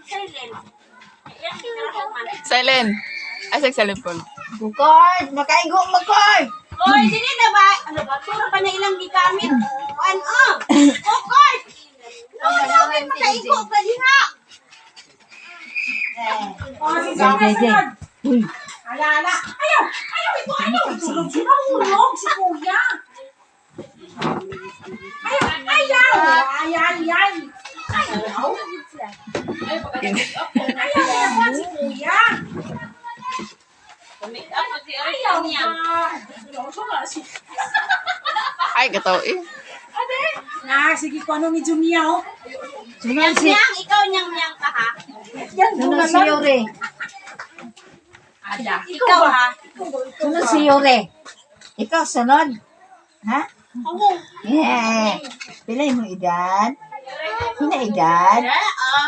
Silent. Silent. Ay, sa silent po. Kukord! Makaigo makord! Oy, dili na ba? Ano ba? Turo pa na ilang gigamit. Kuan oh. Oh, Kurt! No, no, may makaigo ka diha. Oh, si Zara, sunod. Ala, ala. Ayaw! Ayaw, ito, ayaw. Itulog siya. Nahulog si kuya. Ayaw, ayaw. Ay, ay, ay. Ayaw. Ayaw, ayaw si kuya. Ayaw ka. Ay, kataw eh. Na, sige ko ano medyo miyaw. Sunod si Nyang, ikaw nyang nyang ka ha. Sunod si Yore. Ada. Ikaw ha. Sunod si Yore. Ikaw sunod. Ha? Oo. Yeah. Pila imong edad? Pila edad? Ah,